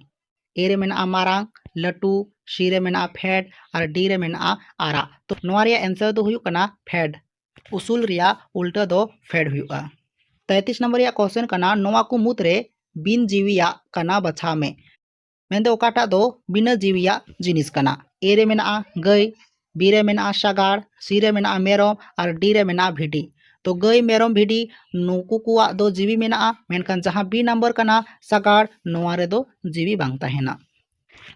A ᱨᱮ ᱢᱮᱱᱟᱜᱼᱟ ᱢᱟᱨᱟᱝ, ᱞᱟᱹᱴᱩ, C ᱨᱮ ᱢᱮᱱᱟᱜᱼᱟ ᱯᱷᱮᱰ, ᱟᱨ D ᱨᱮ ᱢᱮᱱᱟᱜᱼᱟ ᱟᱨᱟᱜ᱾ ᱛᱚ ᱱᱚᱣᱟ ᱨᱮᱭᱟᱜ answer ᱫᱚ ᱦᱩᱭᱩᱜ ᱠᱟᱱᱟ ᱯᱷᱮᱰ᱾ ᱩᱥᱩᱞ ᱨᱮᱭᱟᱜ ᱩᱞᱴᱟᱹ ᱫᱚ ᱯᱷᱮᱰ ᱦᱩᱭᱩᱜᱼᱟ᱾ ᱛᱮᱛᱨᱤᱥ ᱱᱚᱢᱵᱚᱨ ᱨᱮᱭᱟᱜ question ᱠᱟᱱᱟ, ᱱᱚᱣᱟ ᱠᱚ ᱢᱩᱫᱽᱨᱮ ᱵᱤᱱ ᱡᱤᱣᱤᱭᱟᱜ ᱠᱟᱱᱟ, ᱵᱟᱪᱷᱟᱣ ᱢᱮ᱾ ᱢᱮᱱᱫᱚ ᱚᱠᱟᱴᱟᱜ ᱫᱚ ᱵᱤᱱᱟᱹ ᱡᱤᱣᱤᱭᱟᱜ ᱡᱤᱱᱤᱥ ᱠᱟᱱᱟ? A ᱨᱮ ᱢᱮᱱᱟᱜᱼᱟ ᱜᱟᱹᱭ, B ᱨᱮ ᱢᱮᱱᱟᱜᱼᱟ ᱥᱟᱜᱟᱲ, C ᱨᱮ ᱢᱮᱱᱟᱜᱼᱟ ᱢᱮᱨᱚᱢ, ᱟᱨ D ᱨᱮ ᱢᱮᱱᱟᱜᱼᱟ ᱵᱷᱤᱰᱤ᱾ ᱛᱚ ᱜᱟᱹᱭ, ᱢᱮᱨᱚᱢ, ᱵᱷᱤᱰᱤ ᱱᱩᱠᱩ ᱠᱚᱣᱟᱜ ᱫᱚ ᱡᱤᱣᱤ ᱢᱮᱱᱟᱜᱼᱟ, ᱢᱮᱱᱠᱷᱟᱱ ᱡᱟᱦᱟᱸ B number ᱠᱟᱱᱟ ᱥᱟᱜᱟᱲ, ᱱᱚᱣᱟ ᱨᱮᱫᱚ ᱡᱤᱣᱤ ᱵᱟᱝ ᱛᱟᱦᱮᱱᱟ᱾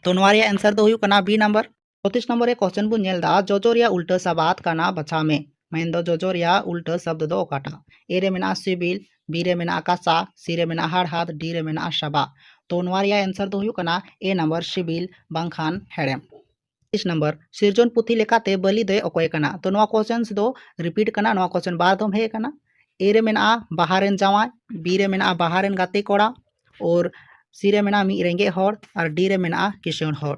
ᱛᱚ ᱱᱚᱣᱟ ᱨᱮᱭᱟᱜ answer ᱫᱚ ᱦᱩᱭᱩᱜ ᱠᱟᱱᱟ B number᱾ ᱯᱚᱸᱪᱤᱥ ᱱᱚᱢᱵᱚᱨ ᱨᱮ question ᱵᱚᱱ ᱧᱮᱞ ᱮᱫᱟ, ᱡᱚᱡᱚ ᱨᱮᱭᱟᱜ ᱩᱞᱴᱟᱹ ᱥᱟᱵᱟᱫ ᱠᱟᱱᱟ, ᱵᱟᱪᱷᱟᱣ ᱢᱮ᱾ ᱢᱮᱱᱫᱚ ᱡᱚᱡᱚ ᱨᱮᱭᱟᱜ ᱩᱞᱴᱟᱹ ᱥᱟᱵᱫ ᱫᱚ ᱚᱠᱟᱴᱟᱜ? A ᱨᱮ ᱢᱮᱱᱟᱜᱼᱟ ᱥᱤᱵᱤᱞ, B ᱨᱮ ᱢᱮᱱᱟᱜᱼᱟ ᱠᱟᱥᱟ, C ᱨᱮ ᱢᱮᱱᱟᱜᱼᱟ ᱦᱟᱲᱦᱟᱫ, D ᱨᱮ ᱢᱮᱱᱟᱜᱼᱟ ᱥᱟᱵᱟᱜ᱾ ᱛᱚ ᱱᱚᱣᱟ ᱨᱮᱭᱟᱜ answer ᱫᱚ ᱦᱩᱭᱩᱜ ᱠᱟᱱᱟ A number, ᱥᱤᱵᱤᱞ ᱵᱟᱝᱠᱷᱟᱱ ᱦᱮᱲᱮᱢ᱾ ᱯᱚᱸᱪᱤᱥ ᱱᱚᱢᱵᱚᱨ, ᱥᱤᱨᱡᱚᱱ ᱯᱩᱛᱷᱤ ᱞᱮᱠᱟᱛᱮ ᱵᱟᱹᱞᱤ ᱫᱚᱭ ᱚᱠᱚᱭ ᱠᱟᱱᱟ? ᱛᱚ ᱱᱚᱣᱟ questions ᱫᱚ repeat ᱠᱟᱱᱟ, ᱱᱚᱣᱟ question ᱵᱟᱨ ᱫᱚᱢ ᱦᱮᱡ ᱟᱠᱟᱱᱟ᱾ A ᱨᱮ ᱢᱮᱱᱟᱜᱼᱟ ᱵᱟᱦᱟ ᱨᱮᱱ ᱡᱟᱶᱟᱭ, B ᱨᱮ ᱢᱮᱱᱟᱜᱼᱟ ᱵᱟᱦᱟ ᱨᱮᱱ ᱜᱟᱛᱮ ᱠᱚᱲᱟ, ᱳᱨ C ᱨᱮ ᱢᱮᱱᱟᱜᱼᱟ ᱢᱤᱫ ᱨᱮᱸᱜᱮᱡ ᱦᱚᱲ, ᱟᱨ D ᱨᱮ ᱢᱮᱱᱟᱜᱼᱟ ᱠᱤᱥᱟᱹᱬ ᱦᱚᱲ᱾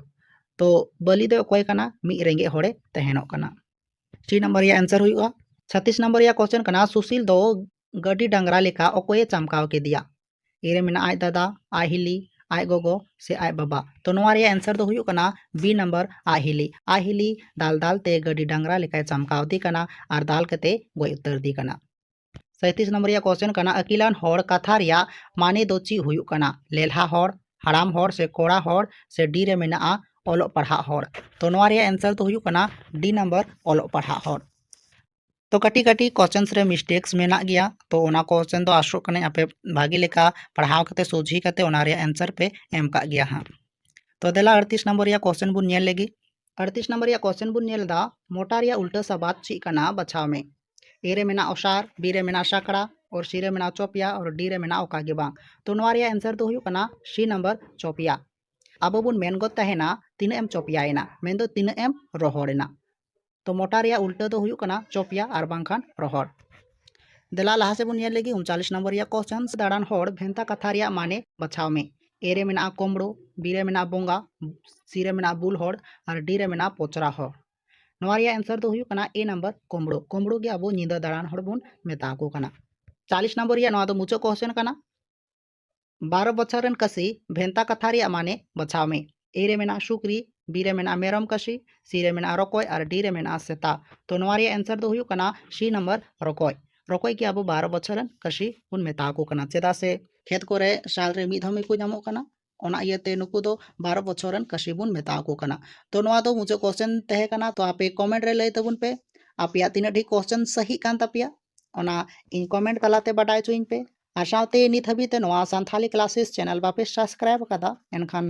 ᱛᱚ ᱵᱟᱹᱞᱤ ᱫᱚ ᱚᱠᱚᱭ ᱠᱟᱱᱟ? ᱢᱤᱫ ᱨᱮᱸᱜᱮᱡ ᱦᱚᱲᱮ ᱛᱟᱦᱮᱱᱚᱜ ᱠᱟᱱᱟ᱾ C ᱱᱚᱢᱵᱚᱨ ᱨᱮᱭᱟᱜ answer ᱦᱩᱭᱩᱜᱼᱟ᱾ ᱪᱷᱟᱛᱤᱥ ᱱᱚᱢᱵᱚᱨ ᱨᱮᱭᱟᱜ question ᱠᱟᱱᱟ, ᱥᱩᱥᱤᱞ ᱫᱚ ᱜᱟᱹᱰᱤ ᱰᱟᱝᱨᱟ ᱞᱮᱠᱟ ᱚᱠᱚᱭᱮ ᱪᱟᱢᱠᱟᱣ ᱠᱮᱫᱮᱭᱟ? A ᱨᱮ ᱢᱮᱱᱟᱜᱼᱟ ᱟᱡ ᱫᱟᱫᱟ, ᱟᱡ ᱦᱤᱞᱤ, ᱟᱡ ᱜᱚᱜᱚ ᱥᱮ ᱟᱡ ᱵᱟᱵᱟ? ᱛᱚ ᱱᱚᱣᱟ ᱨᱮᱭᱟᱜ answer ᱫᱚ ᱦᱩᱭᱩᱜ ᱠᱟᱱᱟ B ᱱᱟᱢᱵᱟᱨ, ᱟᱡ ᱦᱤᱞᱤ᱾ ᱟᱡ ᱦᱤᱞᱤ ᱫᱟᱞ ᱫᱟᱞ ᱛᱮ ᱜᱟᱹᱰᱤ ᱰᱟᱝᱨᱟ ᱞᱮᱠᱟᱭ ᱪᱟᱢᱠᱟᱣ ᱫᱮ ᱠᱟᱱᱟ ᱟᱨ ᱫᱟᱞ ᱠᱟᱛᱮ ᱜᱚᱡ ᱩᱛᱟᱹᱨ ᱫᱮ ᱠᱟᱱᱟ᱾ ᱥᱟᱸᱭᱛᱨᱤᱥ ᱱᱚᱢᱵᱚᱨ ᱨᱮᱭᱟᱜ question ᱠᱟᱱᱟ, ᱟᱹᱠᱤᱞᱟᱱ ᱦᱚᱲ ᱠᱟᱛᱷᱟ ᱨᱮᱭᱟᱜ ᱢᱟᱱᱮ ᱫᱚ ᱪᱮᱫ ᱦᱩᱭᱩᱜ ᱠᱟᱱᱟ? ᱞᱮᱞᱦᱟ ᱦᱚᱲ, ᱦᱟᱲᱟᱢ ᱦᱚᱲ ᱥᱮ ᱠᱚᱲᱟ ᱦᱚᱲ ᱥᱮ D ᱨᱮ ᱢᱮᱱᱟᱜᱼᱟ ᱚᱞᱚᱜ ᱯᱟᱲᱦᱟᱜ ᱦᱚᱲ? ᱛᱚ ᱱᱚᱣᱟ ᱨᱮᱭᱟᱜ answer ᱫᱚ ᱦᱩᱭᱩᱜ ᱠᱟᱱᱟ D ᱱᱟᱢᱵᱟᱨ, ᱚᱞᱚᱜ ᱯᱟᱲᱦᱟᱜ ᱦᱚᱲ᱾ ᱛᱚ ᱠᱟᱹᱴᱤᱡ ᱠᱟᱹᱴᱤᱡ questions ᱨᱮ mistakes ᱢᱮᱱᱟᱜ ᱜᱮᱭᱟ, ᱛᱚ ᱚᱱᱟ question ᱫᱚ ᱟᱥᱚᱜ ᱠᱟᱹᱱᱟᱹᱧ ᱟᱯᱮ ᱵᱷᱟᱜᱮ ᱞᱮᱠᱟ ᱯᱟᱲᱦᱟᱣ ᱠᱟᱛᱮ ᱥᱚᱡᱷᱮ ᱠᱟᱛᱮ ᱚᱱᱟ ᱨᱮᱭᱟᱜ answer ᱯᱮ ᱮᱢ ᱠᱟᱜ ᱜᱮᱭᱟ ᱦᱟᱸᱜ᱾ ᱛᱚ ᱫᱮᱞᱟ ᱟᱴᱛᱨᱤᱥ ᱱᱚᱢᱵᱚᱨ ᱨᱮᱭᱟᱜ question ᱵᱚᱱ ᱧᱮᱞ ᱞᱮᱜᱮ᱾ ᱟᱴᱛᱨᱤᱥ ᱱᱚᱢᱵᱚᱨ ᱨᱮᱭᱟᱜ ᱠᱚᱥᱪᱮᱱ ᱵᱚᱱ ᱧᱮᱞ ᱮᱫᱟ, ᱢᱚᱴᱟ ᱨᱮᱭᱟᱜ ᱩᱞᱴᱟᱹ ᱥᱟᱵᱟᱫ ᱪᱮᱫ ᱠᱟᱱᱟ? ᱵᱟᱪᱷᱟᱣ ᱢᱮ᱾ ᱮ ᱨᱮ ᱢᱮᱱᱟᱜᱼᱟ ᱚᱥᱟᱨ, ᱵᱤ ᱨᱮ ᱢᱮᱱᱟᱜᱼᱟ ᱥᱟᱠᱲᱟ, ᱟᱨ ᱥᱤ ᱨᱮ ᱢᱮᱱᱟᱜᱼᱟ ᱪᱚᱯᱭᱟ, ᱟᱨ ᱰᱤ ᱨᱮ ᱢᱮᱱᱟᱜᱼᱟ ᱚᱠᱟ ᱜᱮ ᱵᱟᱝ᱾ ᱛᱚ ᱱᱚᱣᱟ ᱨᱮᱭᱟᱜ ᱮᱱᱥᱟᱨ ᱫᱚ ᱦᱩᱭᱩᱜ ᱠᱟᱱᱟ ᱥᱤ ᱱᱚᱢᱵᱚᱨ ᱪᱚᱯᱭᱟ᱾ ᱟᱵᱚ ᱵᱚᱱ ᱢᱮᱱ ᱜᱚᱫ ᱛᱟᱦᱮᱱᱟ ᱛᱤᱱᱟᱹᱜ ᱮᱢ ᱪᱚᱯᱭᱟᱭᱮᱱᱟ, ᱢᱮᱱᱫᱚ ᱛᱤᱱᱟᱹᱜ ᱮᱢ ᱨᱚᱦᱚᱲᱮᱱᱟ᱾ ᱛᱚ ᱢᱚᱴᱟ ᱨᱮᱭᱟᱜ ᱩᱞᱴᱟᱹ ᱫᱚ ᱦᱩᱭᱩᱜ ᱠᱟᱱᱟ ᱪᱚᱯᱭᱟ ᱟᱨ ᱵᱟᱝᱠᱷᱟᱱ ᱨᱚᱦᱚᱲ᱾ ᱫᱮᱞᱟ ᱞᱟᱦᱟ ᱥᱮᱫ ᱵᱚᱱ ᱧᱮᱞ ᱞᱮᱜᱮ ᱩᱱᱪᱟᱞᱤᱥ ᱱᱚᱢᱵᱚᱨ ᱨᱮᱭᱟᱜ ᱠᱚᱥᱪᱮᱱ, ᱫᱟᱬᱟᱱ ᱦᱚᱲ ᱵᱷᱮᱱᱛᱟ ᱠᱟᱛᱷᱟ ᱨᱮᱭᱟᱜ ᱢᱟᱱᱮ ᱵᱟᱪᱷᱟᱣ ᱢᱮ᱾ ᱮ ᱨᱮ ᱢᱮᱱᱟᱜᱼᱟ ᱠᱳᱢᱵᱽᱲᱳ, ᱵᱤ ᱨᱮ ᱢᱮᱱᱟᱜᱼᱟ ᱵᱚᱸᱜᱟ, ᱥᱤ ᱨᱮ ᱢᱮᱱᱟᱜᱼᱟ ᱵᱩᱞ ᱦᱚᱲ, ᱟᱨ ᱰᱤ ᱨᱮ ᱢᱮᱱᱟᱜᱼᱟ ᱯᱚᱪᱨᱟ ᱦᱚᱲ᱾ ᱱᱚᱣᱟ ᱨᱮᱭᱟᱜ ᱮᱱᱥᱟᱨ ᱫᱚ ᱦᱩᱭᱩᱜ ᱠᱟᱱᱟ ᱮ ᱱᱟᱢᱵᱟᱨ ᱠᱳᱢᱵᱽᱲᱳ᱾ ᱠᱳᱢᱵᱽᱲᱳ ᱜᱮ ᱟᱵᱚ ᱧᱤᱫᱟᱹ ᱫᱟᱬᱟᱱ ᱦᱚᱲ ᱵᱚᱱ ᱢᱮᱛᱟ ᱠᱚ ᱠᱟᱱᱟ᱾ ᱪᱟᱞᱤᱥ ᱱᱟᱢᱵᱟᱨ ᱨᱮᱭᱟᱜ ᱱᱚᱣᱟ ᱫᱚ ᱢᱩᱪᱟᱹᱫ ᱠᱚᱥᱪᱮᱱ ᱠᱟᱱᱟ᱾ ᱵᱟᱨᱚ ᱵᱚᱪᱷᱚᱨ ᱨᱮᱱ ᱠᱟᱹᱥᱤ ᱵᱷᱮᱱᱛᱟ ᱠᱟᱛᱷᱟ ᱨᱮᱭᱟᱜ ᱢᱟᱱᱮ ᱵᱟᱪᱷᱟᱣ ᱢᱮ᱾ ᱮ ᱨᱮ ᱢᱮᱱᱟᱜᱼᱟ ᱥᱩᱠᱨᱤ, ᱵᱤ ᱨᱮ ᱢᱮᱱᱟᱜᱼᱟ ᱢᱮᱨᱚᱢ ᱠᱟᱹᱥᱤ, ᱥᱤ ᱨᱮ ᱢᱮᱱᱟᱜᱼᱟ ᱨᱚᱠᱚᱡ ᱟᱨ ᱰᱤ ᱨᱮ ᱢᱮᱱᱟᱜᱼᱟ ᱥᱮᱛᱟ᱾ ᱛᱚ ᱱᱚᱣᱟ ᱨᱮᱭᱟᱜ ᱮᱱᱥᱟᱨ ᱫᱚ ᱦᱩᱭᱩᱜ ᱠᱟᱱᱟ ᱥᱤ ᱱᱟᱢᱵᱟᱨ ᱨᱚᱠᱚᱡ᱾ ᱨᱚᱠᱚᱡ ᱜᱮ ᱟᱵᱚ ᱵᱟᱨᱚ ᱵᱚᱪᱷᱚᱨ ᱨᱮᱱ ᱠᱟᱹᱥᱤ ᱵᱚᱱ ᱢᱮᱛᱟ ᱠᱚ ᱠᱟᱱᱟ, ᱪᱮᱫᱟᱜ ᱥᱮ ᱠᱷᱮᱛ ᱠᱚᱨᱮ ᱥᱟᱞ ᱨᱮ ᱢᱤᱫ ᱫᱷᱟᱣ ᱜᱮᱠᱚ ᱧᱟᱢᱚᱜ ᱠᱟᱱᱟ᱾ ᱚᱱᱟ ᱤᱭᱟᱹᱛᱮ ᱱᱩᱠᱩ ᱫᱚ ᱵᱟᱨᱚ ᱵᱚᱪᱷᱚᱨ ᱨᱮᱱ ᱠᱟᱹᱥᱤ ᱵᱚᱱ ᱢᱮᱛᱟ ᱠᱚ ᱠᱟᱱᱟ᱾ ᱛᱚ ᱱᱚᱣᱟ ᱫᱚ ᱢᱩᱪᱟᱹᱫ ᱠᱚᱥᱪᱮᱱ ᱛᱟᱦᱮᱸ ᱠᱟᱱᱟ᱾ ᱛᱚ ᱟᱯᱮ ᱠᱚᱢᱮᱱᱴ ᱨᱮ ᱞᱟᱹᱭ ᱛᱟᱵᱚᱱ ᱯᱮ ᱟᱯᱮᱭᱟᱜ ᱛᱤᱱᱟᱹᱜ ᱰᱷᱮᱨ ᱠᱚᱥᱪᱮᱱ ᱥᱟᱹᱦᱤᱜ ᱠᱟᱱ ᱛᱟᱯᱮᱭᱟ, ᱚᱱᱟ ᱤᱧ ᱠᱚᱢᱮᱱᱴ ᱛᱟᱞᱟᱛᱮ ᱵᱟᱰᱟᱭ ᱦᱚᱪᱚᱧ ᱯᱮ᱾ ᱟᱨ ᱥᱟᱶᱛᱮ ᱱᱤᱛ ᱦᱟᱹᱵᱤᱡ ᱛᱮ ᱱᱚᱣᱟ ᱥᱟᱱᱛᱷᱟᱞᱤ ᱠᱞᱟᱥᱮᱥ ᱪᱮᱱᱮᱞ ᱵᱟᱯᱮ ᱥᱟᱵᱥᱠᱨᱟᱭᱤᱵ ᱟᱠᱟᱫᱟ, ᱮᱱᱠᱷᱟᱱ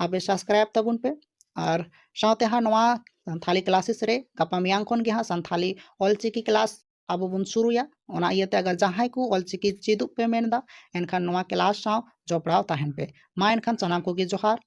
ᱟᱯᱮ ᱥᱟᱵᱥᱠᱨᱟᱭᱤᱵ ᱛᱟᱵᱚᱱ ᱯᱮ᱾ ᱟᱨ ᱥᱟᱶᱛᱮ ᱦᱟᱸᱜ ᱱᱚᱣᱟ ᱥᱟᱱᱛᱷᱟᱞᱤ ᱠᱞᱟᱥᱮᱥ ᱨᱮ ᱜᱟᱯᱟ ᱢᱮᱭᱟᱝ ᱠᱷᱚᱱ ᱜᱮ ᱦᱟᱸᱜ ᱥᱟᱱᱛᱷᱟᱞᱤ ᱚᱞᱪᱤᱠᱤ ᱠᱞᱟᱥ ᱟᱵᱚ ᱵᱚᱱ ᱥᱩᱨᱩᱭᱟ᱾ ᱚᱱᱟ ᱤᱭᱟᱹᱛᱮ ᱟᱜᱟᱨ ᱡᱟᱦᱟᱸᱭ ᱠᱚ ᱚᱞᱪᱤᱠᱤ ᱪᱮᱫᱚᱜ ᱯᱮ ᱢᱮᱱᱫᱟ, ᱮᱱᱠᱷᱟᱱ ᱱᱚᱣᱟ ᱠᱞᱟᱥ ᱥᱟᱶ ᱡᱚᱯᱲᱟᱣ ᱛᱟᱦᱮᱱ ᱯᱮ᱾ ᱢᱟ ᱮᱱᱠᱷᱟᱱ ᱥᱟᱱᱟᱢ ᱠᱚᱜᱮ ᱡᱚᱦᱟᱨ᱾